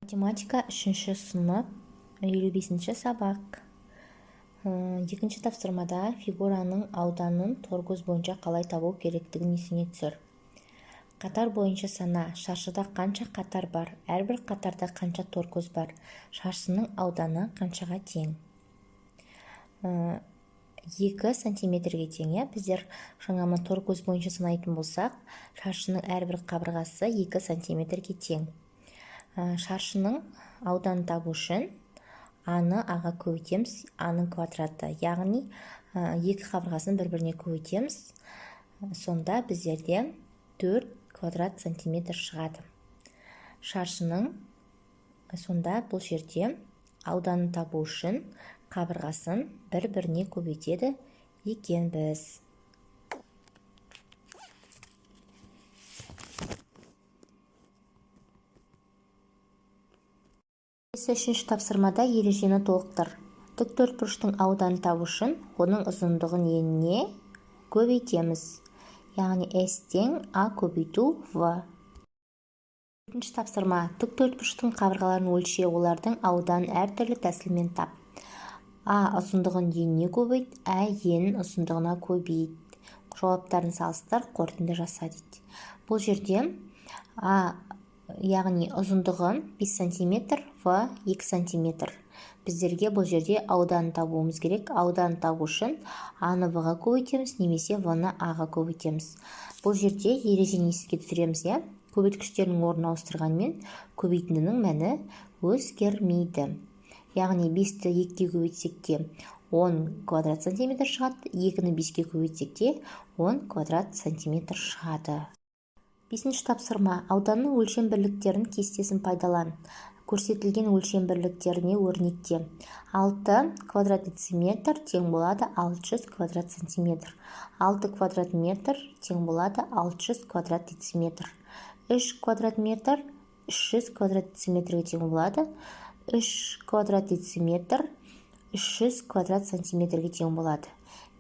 Математика, үшінші сынып, 55-сабақ. Екінші тапсырмада фигураның ауданын торкөз бойынша қалай табу керектігін есіңе түсір. Қатар бойынша сана. Шаршыда қанша қатар бар? Әрбір қатарда қанша торкөз бар? Шаршының ауданы қаншаға тең? 2 сантиметрге тең, иә. Біздер жаңа мына торкөз бойынша санайтын болсақ, шаршының әрбір қабырғасы 2 сантиметрге тең. Шаршының ауданын табу үшін аны аға көбейтеміз, аның квадраты, яғни екі қабырғасын бір біріне көбейтеміз. Сонда біздерде 4 квадрат сантиметр шығады шаршының. Сонда бұл жерде ауданын табу үшін қабырғасын бір біріне көбейтеді екенбіз. Үшінші тапсырмада ережені толықтыр. Тік төртбұрыштың ауданын табу үшін оның ұзындығын еніне көбейтеміз, яғни S тең А көбейту В. Төртінші тапсырма. Тік төртбұрыштың қабырғаларын өлше, олардың ауданын әртүрлі тәсілмен тап. А ұзындығын еніне көбейт, ә енін ұзындығына көбейт. Жауаптарын салыстыр, қорытынды жаса дейді. Бұл жерде А, яғни ұзындығы 5 сантиметр, В 2 сантиметр. Біздерге бұл жерде ауданын табуымыз керек. Ауданын табу үшін А-ны В-ға көбейтеміз немесе В-ны А-ға көбейтеміз. Бұл жерде ережені еске түсіреміз, иә. Көбейткіштердің орнын ауыстырғанмен, көбейтіндінің мәні өзгермейді. Яғни 5-ті 2-ге көбейтсек те, 10 квадрат сантиметр шығады, 2-ні 5-ке көбейтсек те, 10 квадрат сантиметр шығады. Бесінші тапсырма. Ауданның өлшем бірліктерінің кестесін пайдалан. Көрсетілген өлшем бірліктеріне өрнекте. 6 квадрат дециметр тең болады 600 квадрат сантиметр. 6 квадрат метр тең болады 600 квадрат дециметр. 3 квадрат метр 300 квадрат дециметрге тең болады. 3 квадрат дециметр 300 квадрат сантиметрге тең болады.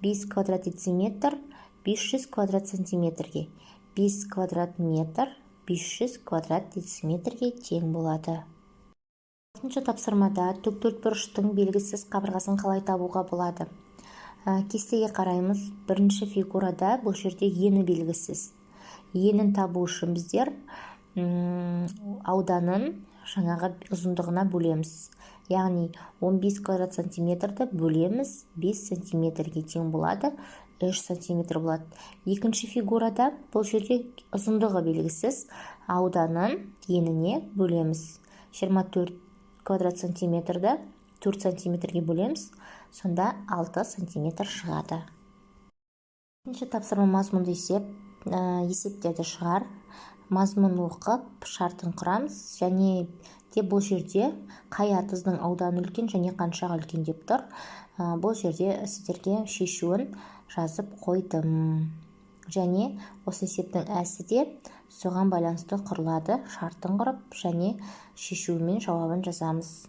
5 квадрат дециметр 500 квадрат сантиметрге, 5 квадрат метр 500 квадрат дециметрге тең болады. Алтыншы тапсырмада тік төртбұрыштың белгісіз қабырғасын қалай табуға болады? Кестеге қараймыз. Бірінші фигурада бұл жерде ені белгісіз. Енін табу үшін біздер ауданын жаңағы ұзындығына бөлеміз, яғни 15 квадрат сантиметрді бөлеміз 5 сантиметрге, тең болады 3 сантиметр болады. Екінші фигурада бұл жерде ұзындығы белгісіз, ауданын еніне бөлеміз. 24 квадрат сантиметрді 4 сантиметрге бөлеміз, сонда 6 сантиметр шығады. Екінші тапсырма. Мазмұнды есеп. Есептерді шығар. Мазмұн оқып, шартын құрамыз. Және де бұл жерде қай атыздың ауданы үлкен және қаншаға үлкен деп тұр. Бұл жерде сіздерге шешуін жазып қойдым. Және осы есептің әсі де соған байланысты құрылады. Шартын құрып және шешуімен жауабын жазамыз.